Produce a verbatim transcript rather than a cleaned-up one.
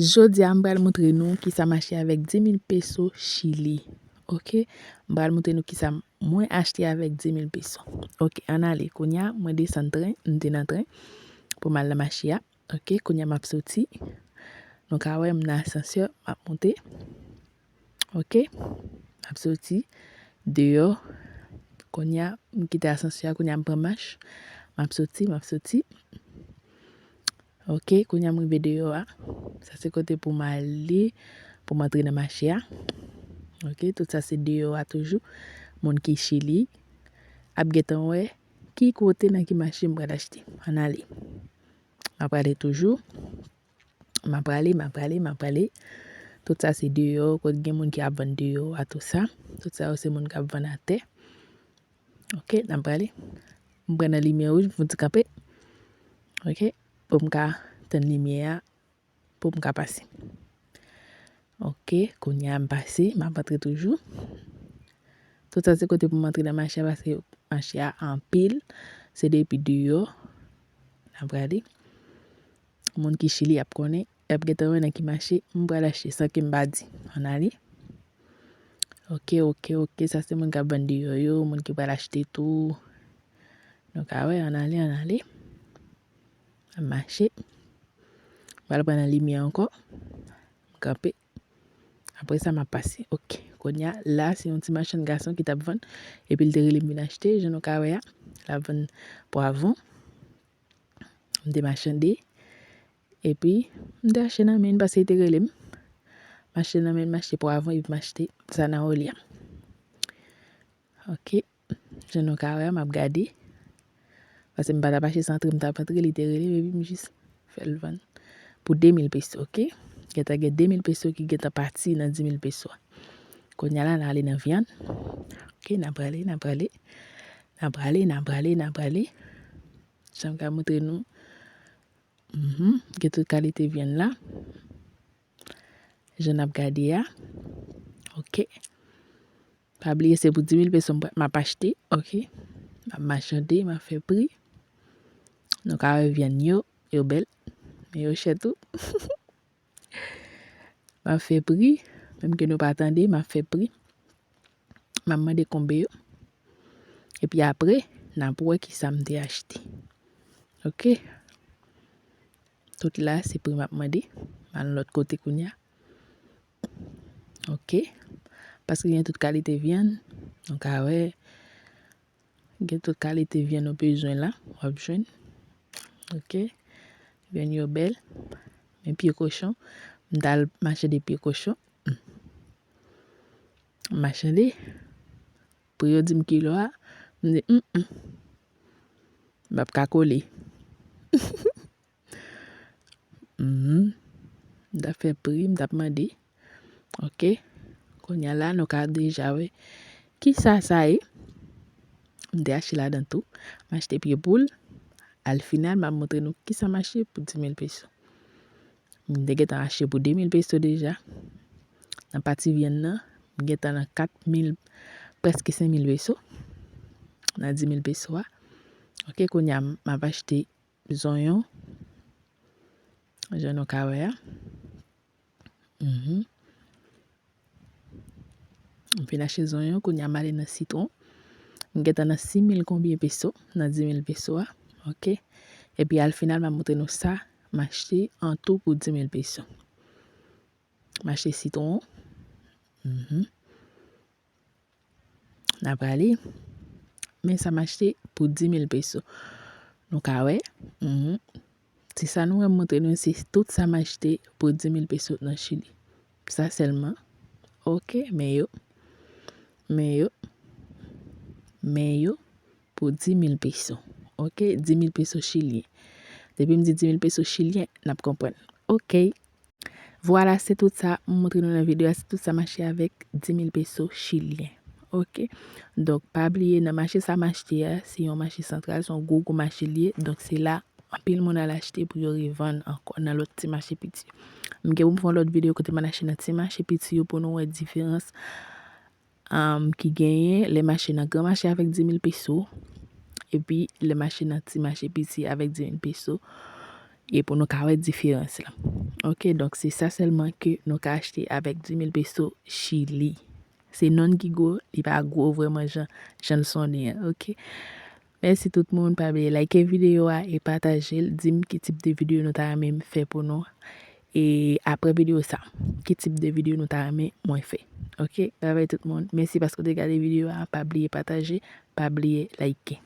Jodi a, m pral montre nou kisa m achte avèk di mil peso Chili. Ok? M pral montre nou kisa mwen achte avèk di mil peso. Ok, ann ale. Kounye a, mwen desann tren, m te nan tren pou m al nan mache a. Ok, kounye a m ap soti. Nou ka wè m nan asansè, m ap monte. Ok, m ap soti deyò. Kounye a, m kite asansè a, kounye a m pran mach. M ap soti, m ap soti. Ok, kounye a m rive deyò a. Sa se kote pou m ale, pou m antre nan mache a. Ok, tout sa se deyò a toujou. Moun ki Chili ap gentan wè ki kote nan ki mache m pral achte. Ann ale. M ap prale toujou. M ap prale, m ap prale, m ap prale. Tout sa se deyò, kote gen moun ki ap vann deyò a, tout sa. Tout sa yo se moun k ap vann atè. Ok, n ap prale. M pran nan limyè wouj, m fouti kanpe. Ok, pou m ka tann limyè a, pou m ka pase. Ok, kounye a m pase, m ap antre toujou. Tout sa se kote pou m antre nan mache a, paske mache a anpil, se depi deyò n ap prale. Moun ki Chili ap konnen, y ap gentan wè nan ki mache m pral achte san ke m pa di. Ann ale. Ok, ok, ok, sa se moun k ap vann deyò yo, moun ki pral achte tou. Nou ka wè, ann ale, ann ale. M ap mache. M pral pran nan limyè ankò. M kanpe. Apre sa, m ap pase. Ok. Kounye a, la, se yon ti machann gason ki t ap vann. Epi l te rele m vin achte, jan nou ka wè a. L ap vann pwavwon. M te machande. Epi, m te achte nan men l paske l te rele m. M achte nan men l, m achte pwavwon, epi m achte zanawolia. Ok. Jan nou ka wè a, m ap gade. Paske m pa t ap achte san antre, m t ap antre, li te rele m, epi m jis fè l vann. Pou de mil peso, ok? Gentan gen de mil peso ki gentan pati nan di mil peso a. Kounye a la, n ale nan vyann. Ok, n ap prale, n ap prale. N ap prale, n ap prale, n ap prale. Jan m ka montre nou. Mhm, gen tout kalite vyann la. Jan n ap gade a. Ok. Pa bliye, se pou di mil peso m ap achte, ok? M ap machande, m ap fè pri. Nou ka wè vyann yo, yo bèl, men yo chè tou. M ap fè pri, menm ke nou pa tande, m ap fè pri. M ap mande konbe yo. Epi apre, n ap wè kisa m te achte. Ok? Tout la, se pri m ap mande. M al lòt kote kounye a. Ok. Paske gen tout kalite vyann. Nou ka wè, gen tout kalite vyann ou bezwen la, w ap jwenn. Ok. Vyann yo bèl. Men pye kochon. M t al machande pye kochon. M machande. Pri yo di m kilo a. M di, mm, mm. M p ap ka kole. Mhm. M t ap fè pri, m t ap mande. Ok. Kounye a la, nou ka deja wè kisa sa ye. M te achte ladan tou. M achte pye poul. Al final, m ap montre nou kisa m achte pou di mil peso. M te gentan achte pou de mil peso deja. Nan pati vyann nan, m gentan nan kat mil, prèske senk mil peso. Nan di mil peso a. Ok, kounye a, m ap achte zonyon. Jan nou ka wè a. Mhm. M fin achte zonyon, kounye a m ale nan sitwon. M gentan nan sis mil konbyen peso, nan di mil peso a. Ok. Epi al final, m ap montre nou sa m achte an tou pou di mil peso. M achte sitwon. Mhm. N ap prale. Men sa m achte pou di mil peso. Nou ka wè. Mhm. Se sa nou wè m montre nou, se tout sa m achte pou di mil peso nan Chili. Sa sèlman. Ok, men yo. Men yo. Men yo pou di mil peso. Ok, di mil peso chilyen. Depi m di di mil peso chilyen, n ap konprann. Ok. Vwala, se tout sa m montre nou nan videyo a, se tout sa m achte avèk di mil peso chilyen. Ok. Donk, pa bliye nan mache sa m achte a, se yon mache santral, se yon gwo gwo mache li ye. Donk, se la anpil moun al achte pou yo revann ankò nan lòt ti mache piti. M gen pou m fè yon lòt videyo kote m al achte nan ti mache piti yo pou nou wè diferans um, ki genyen lè m achte nan gran mache avèk di mil peso, epi lè m achte nan ti mache piti avèk di mil peso, e pou nou ka wè diferans la. Ok, donk se sa sèlman ke nou ka achte avèk dis mil peso Chili. Se nonn ki gwo, li pa gwo vrèman jan, jan l sonnen an, ok? Mèsi tout moun, pa bliye like videyo a e pataje l, di m ki tip de videyo nou ta renmen m fè pou nou. E apre videyo sa, ki tip de videyo nou ta renmen mwen fè. Ok, bye bye tout moun. Mèsi paske w te gade videyo a, pa bliye pataje, pa bliye like.